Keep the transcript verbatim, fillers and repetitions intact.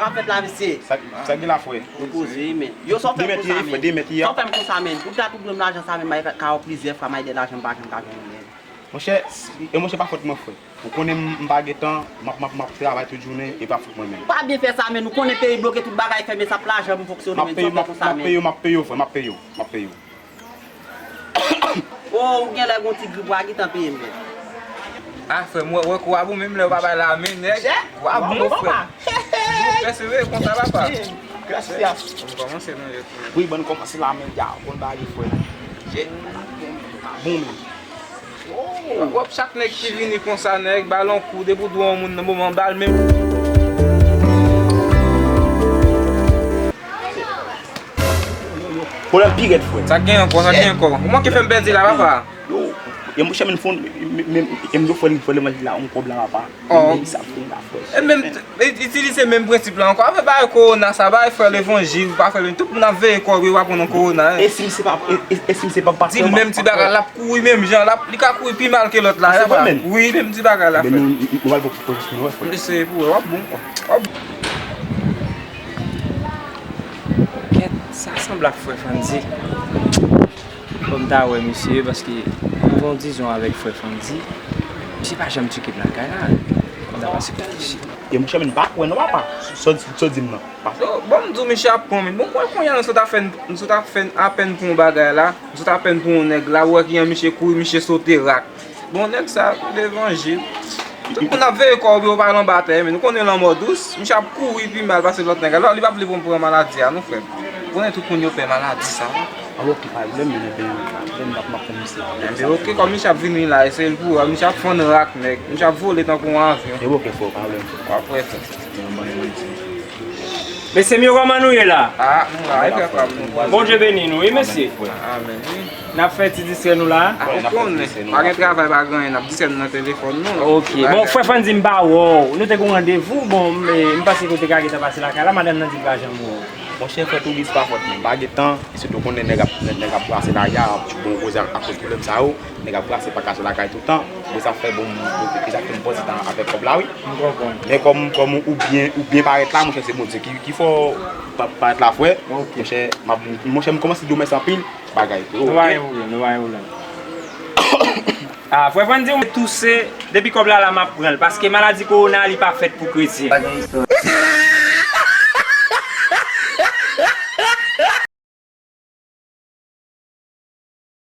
ka fèt la, mesye. Sa, sa gen la, frè? Nou poze, men. Yo, sa w fè m konsa, men. Sa w fè m konsa, men. Poutèt ou dwe m lajan sa, men, m ka w plizyè fwa, m ay dèyè lajan, m pa janm ka jwenn, men. Monchè, e monchè, pa fòt mwen, frè. Ou konnen m, m pa gen tan, m ap, m ap, m ap travay tout jounen, e pa fòt mwen menm. Pa byen fè sa, men. Ou konnen peyi bloke, tout bagay fèmen, sa p lajan pou fonksyone, men. Sa w fè m konsa, men. M ap peye w, frè, m ap peye w, m ap peye w, m ap peye w. O, ou genlè gon ti grip, w a gentan peye m, men. A, frè m, wè, wè, kou a bon, menm lè yo pa bay la, men, nèg. Kou a bon, frè. Bon, fè se vre, konsa, papa. Gracias. Bon, kòmanse, non, yo. Wi, ban n kòmanse la, men, ya, bon bagay, frè. Bon, men. W ap chak nèg ki vini konsa, nèg, ba l yon kou, depi w dwe yon moun nan moman, ba l menm. Pwoblèm pi rèd, frè. Sa k gen ankò, sa k gen ankò. Ou manke fè m pèdi la, papa. Yo, e monchè, men fon, men, men, e m do fè l, fè l manje la, yon kòb la, papa. Oh. Men sa fè la, frè. E menm, e, itilize menm prensip la ankò. Afè bagay kowona sa, bagay frè levanjil, pa frè levanjil. Tout moun ap veye kò yo, yo pa pran nan kowona, hein. E si m se pa, e, e, e si m se pa pastè, di l menm ti bagay, l ap kouri menm jan, l ap, li ka kouri pi mal ke lòt la. Se vre menm? Wi, menm ti bagay la, frè. Nou, nou, nou pral pran pwofesyonèl, wè, frè. Eseye pou wè, w ap bon, w ap bon. Kèt, sa sanble ak frè Fandy. Fò m ta wè misye, paske m gen yon dizon avèk frè Fandy. Misye pa janm tcheke m lakay la. Fò m ta pase kote misye. E monchè, men m pa kwè non, papa. Sa w di m nan. Yo, bon, m di w, misye ap pran, men. Bon, mwen kounye a, nou sot ap fè, nou sot ap fè apèn pou yon bagay la. Nou sot ap apèn pou yon nèg la. Ou wè kijan misye kouri, misye sote rak. Bon, nèg sa, levanjil. Tout moun ap veye kò yo pou yo pa al anba tè, men nou konnen lanmò dous, misye ap kouri pi mal pase lòt nèg la. Li p ap vle pou m pran maladi a, non, frè m. Ou konnen tout moun yo pè maladi sa. A, oke, pa pwoblèm, men, men, men, m ap, m ap pran misye. Enben, oke, kòm misye ap vini la, eseye l pou ou, misye ap fann rak, nèg. Misye ap vole tankou yon avyon. E oke, frè, pa pwoblèm. W ap wè, frè. Mesye m yo, kòman nou ye la? Ah, nou la, e pè pa m, nou. Bondye beni nou, wi, mesye. Amèn, wi. N ap fè ti distrè nou la. Ah, ou konnen, pa gen travay, pa gen anyen, n ap distrè nou nan telefòn nou. Ok. Bon, frè Fandy, m pa wè w. Nou te gen yon randevou, bon, m, m panse ke w te ka gentan pase lakay la, madanm nan di l pa janm wè w. Monchè, frè Touris, pa fòt mwen, m pa gen tan, e sitou konnen nèg ap, nèg, nèg ap brase lari a, bon, koze akoz pwoblèm sa yo. Nèg ap brase pa ka sou lakay toutan. Bon, sa fè bon, bon, e sa fè m pran ti tan avèk kòb la, wi. M konprann. Men kòm, kòm ou byen, ou byen parèt la, monchè, se Bondye ki, ki fè w pa, parèt la, frè. Ok. Monchè, m ap, monchè, m kòmanse di w mèsi anpil, bagay. Nou pa gen pwoblèm, nou pa gen pwoblèm. Ah, frè Fandy, ou touse, depi kòb la la, m ap pran l, paske maladi kowona, li pa fèt pou kretyen. Pa gen istwa.